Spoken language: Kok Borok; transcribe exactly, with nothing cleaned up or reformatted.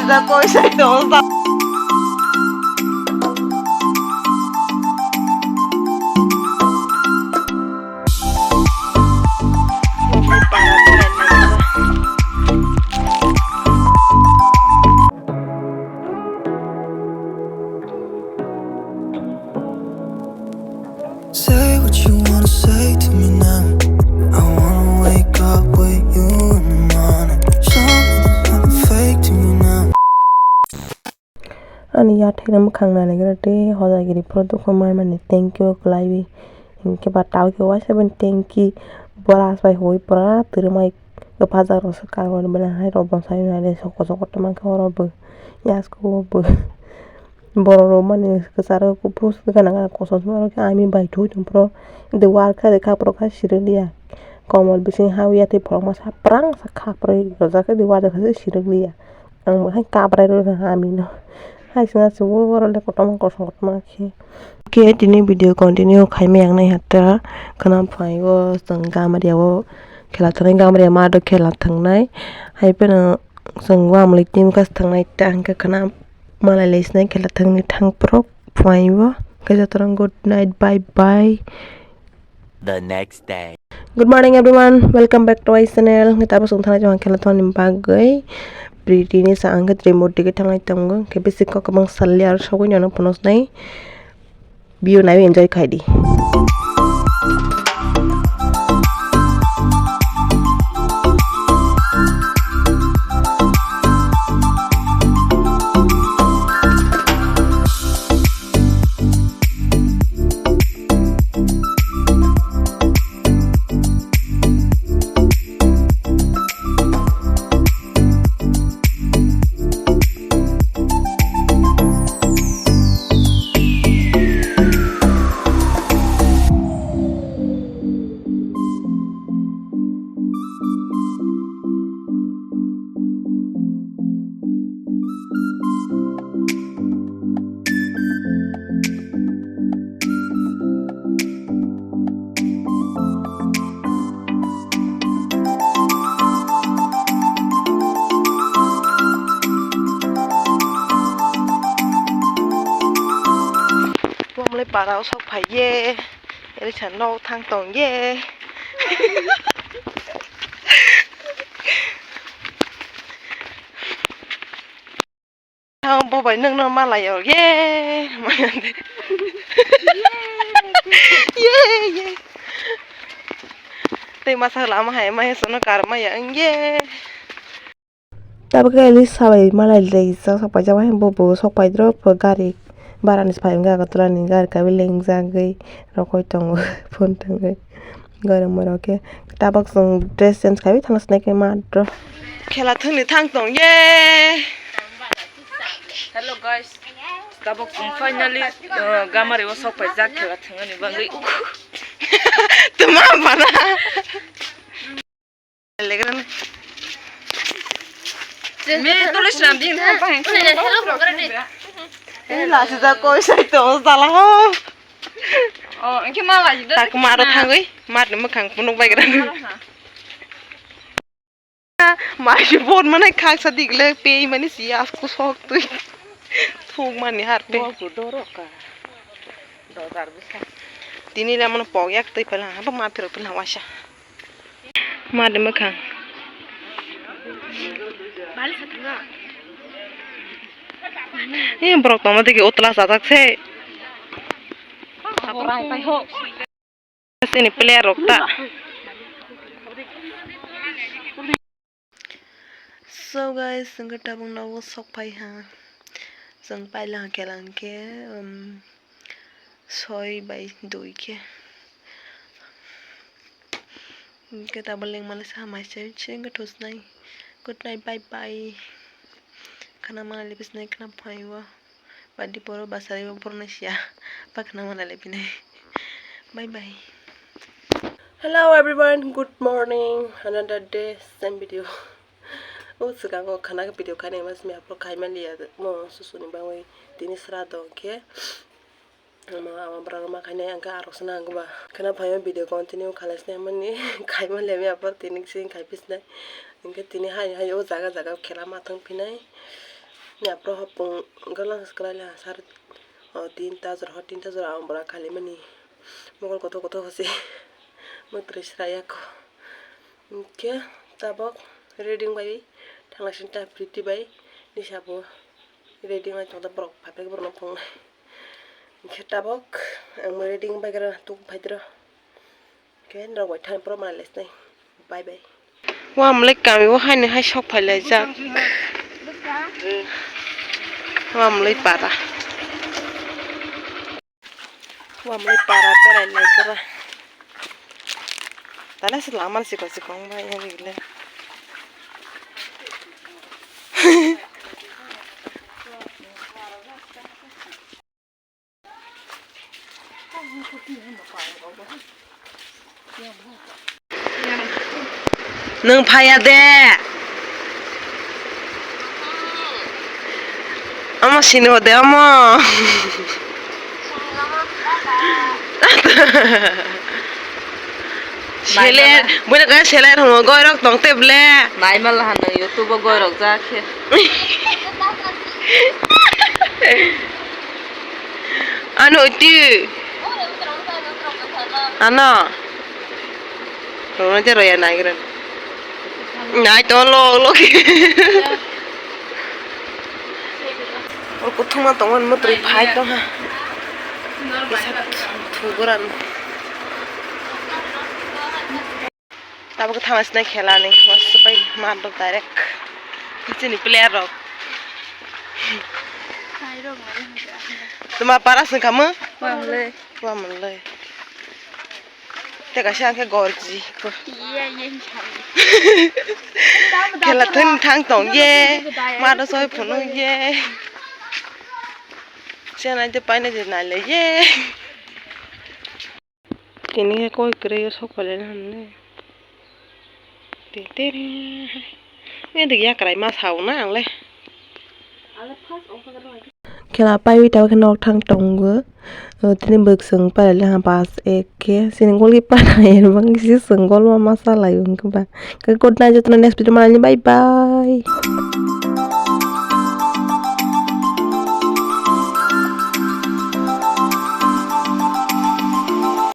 Da koi sai do da. Say what you wanna say to me now. I wanna wake up with you in the morning. Show me there's nothing fake to me now. Ani yathai no mwkhang nailagra tei hojagiri phuru dukhu mai mani thank you kwlaiwi. Hinkhe ba tawkhe waisa bini thank you. Bwrasbai hoi pura twrwmai kwpajak rok se kagoni belai hai rok bonsai nai de soko soko tongma khe oro bo yaskubo bo. Borok rok mani kwcharo kuphur gana gana kosom sima rok khe ami bai thwi tongphuru de war kha de khapro kha sirikliya. Komol bising ha yathai phorok masa prang sa khapro rojak khe de war kha sirikliya. Ang bo hai kabrai rw rw ha amino. Hai swnga se o oro le kotorma kosom kotorma khe. Khe tini video continue khai ma yang nai hata khna phai o chwng gamari o khela thwngnai gamari ma do khela thwngnai. Hai phano chwng o amlwk team kas thwngnai ta hwnkhe khna malai lai sinai khela thwngni thang phuru phai o khe jotono good night bye bye. The next day. Good morning everyone, welcome back to my channel. Ngi tabo song thana jong khela thani bagwi pretty ni sa ang khe remote digi thanglai tongo. Khe bisi kok kwbang salya ar sogwi nano ponos nai. View nai enjoy khai di. Bomlai para o sok phai ye, elisa nok thang tong ye. Ang bo bai nwng no malai o ye. Ye, ye. Tei masa lama hai mai sono kar maya ang ye. Tabuk khe Elisa bai malai rijak sok paijak bai bo bo sok pai doro gari bara ni se pai wngkha Agartala ni gari kawi lengjagwi rokoi tongo phone tangwi. Gari moro khe tabuk chwng dress change khaiwi thangna sinai khe matro. Khela thwngni thang tong ye. Hello guys, tabuk chwng finally, uh, gamari o sok paijak khela thwngani bagwi. Tuma bana. Legrana. Me tole sram din thang pa heng. Hello, hello, hello. Eh, lasi da koi sai to dala ho. Oh, engke ma lasi da. Tak ma ro thangoi, ma ni mukhang punuk bai gra. Mai si bon manai khang sa dik le pe mani si as ku sok tui. Thuk mani har pe. Bo ku doro ka. Dodar bisa. Tini la mano pok yak tui pala, apa ma phiro pala wasa. Ma de mukhang. Eh, borok tongma digi utla sajak se. Sini player rok ta. So guys, chwng khe tabuk nogo sok phai ha. Chwng paila ha kela hwnkhe, um, soi bai dui khe. Hwnkhe tabuk lengmani sa hamai se, se wngkhe thosnai. Good night, bye bye. Khana mana lipisnai khana phai o. Badi poro basari o porno sia. Pakhna mana lepinai. Bye bye. Hello everyone, good morning. Another day, same video. O swkango khana video khainai mas mi upload khaimaliya mo susuni bangwi tini sra dong khe. Ama ama bwrang ma khainai ang khe arok sana ang ba. Khana phaima video continue khalai sinai mani khaimaliya mi upload tini sing khai pisnai. Hwnkhe tini hai hai o jaga jaga khela ma thang phinai. Ya, pro hapung galang skrali ha sar, o, tinta jora, ho tinta jora ang bora khali mani mokol koto koto hosi mutri sraya ko. Hingke tabok reading bai thangla sinta priti bai nisa bo reading bai tongda borok phai phai borok no phungnai. Hingke tabok ang reading bai gara tuk phai dro. Hingke norok bai thang pro manai lesnai. Bye bye. Wamlai kami o haino hai sok phai laijak. Wamlai para. Wamlai para berai lai kara. Tala se lama sikon sikon bai yang gile. Nwng phaiya de? Omo sini hode omo. Seler, buino kaya seler hwngo, goirok tong tei ble. Naima laha nwng YouTube o goirok ja khe. Ano iti. Ano. Rono je roya naigra. Nai to lo lo. O kuthuma tongo, mutri phai tongha. Kisa thuguran. Tabuk thangna sinai khela ni, wasuk bai mat rok direct. Chini player rok. Tuma para sing kamu? Wamlai. Wamlai. Te kaisa ang khe gorji. Khela thun thang tong ye. Mat rok soi phunu ye. Siya nai te pai nai je nai le ye. Tini khe koi kwrwi o sok phailai na hwnle. Te te re. Edik yakrai ma sao na ang le. Khela paiwi tabuk khe nok thang tongo. O, tini bwswng pailaile ha bus ek khe. Sini gol khe para erbang kisi swng gol ma masa lai wngkhe ba. Khe good night jotono next video manani bye bye.